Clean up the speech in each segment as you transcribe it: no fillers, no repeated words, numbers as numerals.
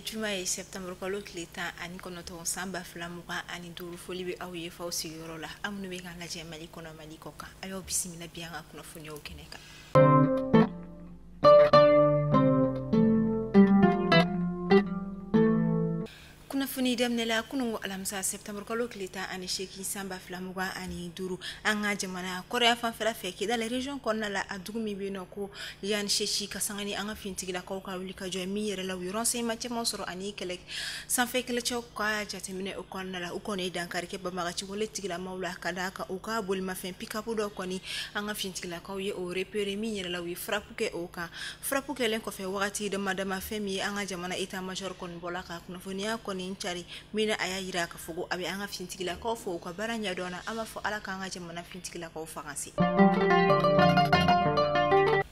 Juma ye septembre kalo tile 19 san 2025. Foli bɛ aw ye f'aw sigiyɔrɔ la, aw minnu bɛ k'an lajɛ Mali kɔnɔ, Mali kɔ kan, a y'aw bisimila bi an ka kunnafoniyaw kɛnɛ kan. Kunnafoni daminɛ la kununko alamisa septembre kalo tile 18 san 2025, an ka jamana kɔrɔya fanfɛla fɛ Kidal région kɔnɔna la, a dugu min bɛ yen nɔ ko Yan Sesi, ka sanga ni an ka finitigilakaw ka wuli ka jɔ min yɛrɛ la, u ye renseignement caman sɔrɔ ani kɛlɛ sanfɛ kɛlɛcɛw ka jateminɛ o kɔnɔna la, u kɔni ye dankari kɛ banbagaci wale tigilamaw la ka d'a kan u ka bolimafɛn pick-up dɔ kɔni an ka finitigilakaw ye o repérer min yɛrɛ la, u ye frappe kɛ o kan. Frappe kɛlen kɔfɛ wagati dama dama, fɛn min ye an ka jamana état major kɔni bɔla ka kunnafoniya kɔni cari min na, a y'a yira k'a fɔ ko a bɛ an ka finitigilakaw fo u ka baara ɲɛdɔn na. An b'a fɔ Ala k'an ka jamana finitigilakaw fanga se.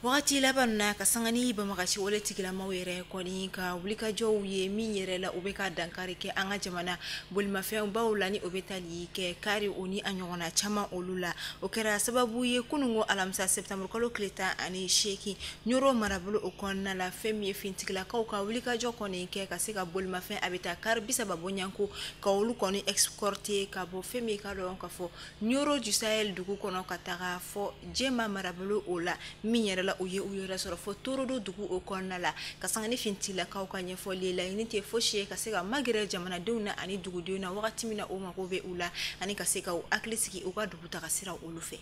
Wagati laban na, ka sanga ni banbagaci wale tigilamaw yɛrɛ kɔni ka wulikajɔw ye min yɛrɛ la, u bɛ ka dankari kɛ an ka jamana bolimafɛn baw la ni o bɛ tali kɛ kari o ni a ɲɔgɔnna caman olu la, o kɛra sababu ye kununko alamisa septembre kalo tile 18 Ɲoro marabolo o kɔnɔna la, fɛn min ye finitigilakaw ka wulikajɔ kɔni kɛ ka se ka bolimafɛn a bɛ taa kari 30 bɔɲɔgɔnko ka olu kɔni escorter ka bɔ fɛn min ka dɔn ka fɔ Ɲoro du Sahel dugu kɔnɔ ka taga fɔ Jɛma marabolo o la, min yɛrɛ la u ye u yɛrɛ sɔrɔ fɔ Torodo dugu o kɔnɔna la. Ka sanga ni finitigilakaw ka ɲɛfɔli ye, laɲini tɛ fosi ye ka se ka magɛrɛ jamanadenw na ani dugudenw na wagati min na u mago bɛ u la, ani ka se ka u hakili sigi u ka dugu taga sira olu fɛ.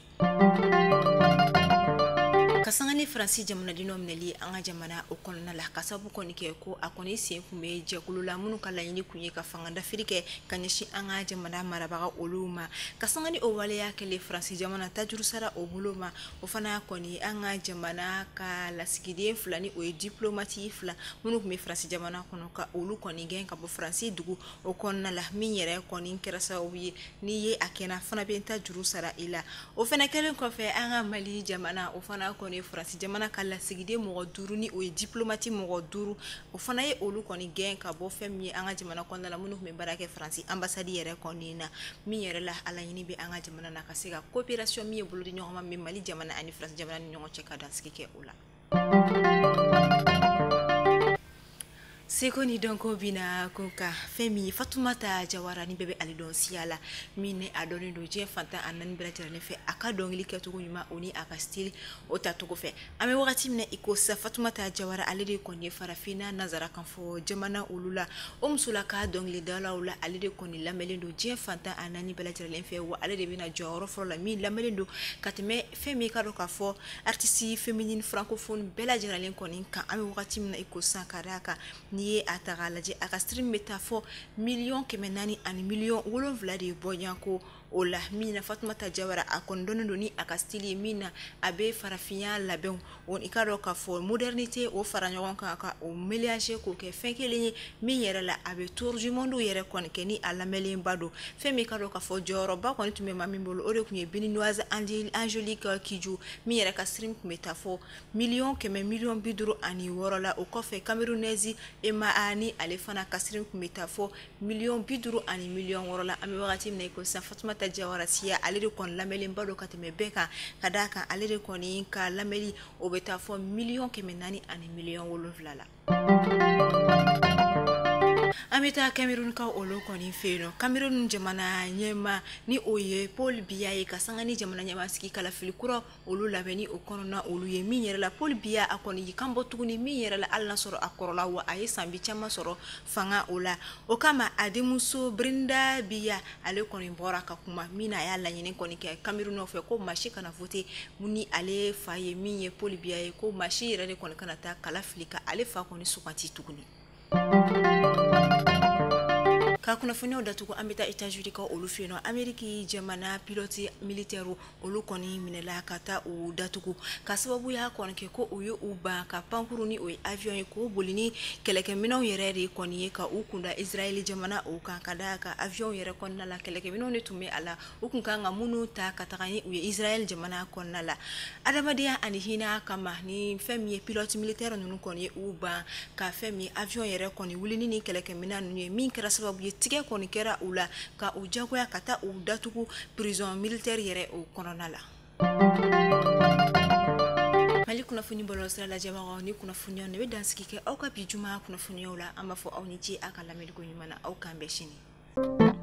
Ka sanga ni Faransi jamanaden dɔ minɛli an ka jamana o kɔnɔna la, ka sababu kɔni kɛ ko a kɔni sen kun bɛ jɛkulu la minnu ka laɲini kun ye ka fanga dafiri kɛ ka ɲɛsin an ka jamana marabaga olu ma. Ka sanga ni o waleya kɛlen Faransi jamana tajuru sara o bolo ma, o fana kɔni an ka jamana ka lasigiden fila ni o ye diplomate fila minnu tun bɛ Faransi jamana kɔnɔ, ka olu kɔni gɛn ka bɔ Faransi dugu o kɔnɔna la, min yɛrɛ kɔni kɛra sababu ye n'i ye a kɛnɛ fana bɛ ta juru sara i la. O fana kɛlen kɔfɛ, an ka Mali jamana o fana kɔni Faransi jamana ka lasigiden mɔgɔ 5 ni o ye diplomate mɔgɔ 5, o fana ye olu kɔni gɛn ka bɔ fɛn min ye an ka jamana kɔnɔna la, minnu tun bɛ baara kɛ Faransi ambassade yɛrɛ kɔni na, min yɛrɛ la a laɲini bɛ an ka jamana na ka se ka coopération min ye bolodi ɲɔgɔnma min Mali jamana ani Faransi jamana ni ɲɔgɔn cɛ ka dansigi kɛ o la. Seko ni dɔnko bina kun kan, fɛn min ye Fatumata Jawara ni bɛɛ bɛ ale dɔn siya la, min ni a dɔnnen don diɲɛ fantan a naani bɛɛ lajɛlen fɛ, a ka dɔnkili kɛcogo ɲuman o ni a ka style o tacogo fɛ. An bɛ wagati min na i ko sisan, Fatumata Jawara ale de kɔni ye farafinna nanzara kan fɔ jamana olu la, o musola ka dɔnkilidalaw la, ale de kɔni lamɛnlen don diɲɛ fantan a naani bɛɛ lajɛlen fɛ, wa ale de bɛna jɔyɔrɔ fɔlɔ la min lamɛnlen don ka tɛmɛ fɛn min ka dɔn k'a fɔ artiste féminine francophone bɛɛ lajɛlen kɔni kan. An bɛ wagati min na i ko sisan, ka d'a kan n'i ye a ta k'a lajɛ, a ka stream bɛ taa fɔ 400 000 700 de bɔɲɔgɔnko o la, min na Fatumata Jawara a kɔni dɔnnen don ni a ka style ye min na a bɛ farafinya labɛnw o i ka dɔn k'a fɔ modernité o fara ɲɔgɔn kan ka o mélanger k'o kɛ fɛn kelen ye, min yɛrɛ la a bɛ tour du monde yɛrɛ kɔni kɛ ni a lamɛnlenba don. Fɛn min ka dɔn k'a fɔ jɔyɔrɔba kɔni tun bɛ maa min bolo, o de tun ye Béninoise Angélique Kidjo, min yɛrɛ ka stream tun bɛ taa fɔ 156 000 000 la. O kɔfɛ, Camerounaise Emma A ni ale fana ka stream tun bɛ taa fɔ 50 000 000 la. An bɛ wagati min na i ko sisan, Fatumata Jawara siya ale de kɔni lamɛnlenba don ka tɛmɛ bɛɛ kan, ka d'a kan ale de kɔni ka lamɛnli o bɛ taa fɔ 407 000 000 la. An bɛ taa Cameroun ka olu kɔni fɛ yen nɔ. Cameroun jamana ɲɛma ni o ye Paul Biya ye, ka sanga ni jamana ɲɛma sigi kalafili kura olu labɛnni o kɔnɔna olu ye, min yɛrɛ la Paul Biya a kɔni y'i kan bɔ tuguni, min yɛrɛ la hali n'a sɔrɔ a kɔrɔla, wa a ye san bi caman sɔrɔ fanga o la. O kama a denmuso Brenda Biya ale kɔni bɔra ka kuma min na, a y'a laɲini kɔni kɛ Cameroun fɛ ko maa si kana voter ni ale fa ye min ye Paul Biya ye, ko maa si yɛrɛ de kɔni kana taa kala fili ka ale fa kɔni suganti tuguni. Ka kunnafoniyaw datugu, an bɛ taa États-Unis ka olu fɛ yen nɔ. Amérique jamana pilote militaire olu kɔni minɛla ka taa u datugu, ka sababuya kɔni kɛ ko u ye u ban ka pankuru ni o ye avion ye k'o boli ni kɛlɛkɛminɛnw yɛrɛ de kɔni ye ka u kunda Israël jamana o kan, ka d'a kan avion yɛrɛ kɔnɔna la kɛlɛkɛminɛnw de tun bɛ a la, u kun kan ka minnu ta ka taga ni u ye Israël jamana kɔnɔna la. Adamadenya ani hinɛ kama, ni fɛn min ye pilote militaire ninnu kɔni ye u ban ka fɛn min ye avion yɛrɛ kɔni wuli ni kɛlɛkɛminɛn ninnu ye, min kɛra sababu ye tigɛ kɔni kɛra u la ka u jagoya ka taa u datugu prison militaire yɛrɛ o kɔnɔna la. Mali Kunnafoni bɔlɔlɔsira lajɛbagaw, ni kunnafoniyaw ne bɛ dansigi kɛ aw ka bi juma kunnafoniyaw la. An b'a fɔ aw ni ce a ka lamɛnliko ɲuman na. Aw k'an bɛn sini.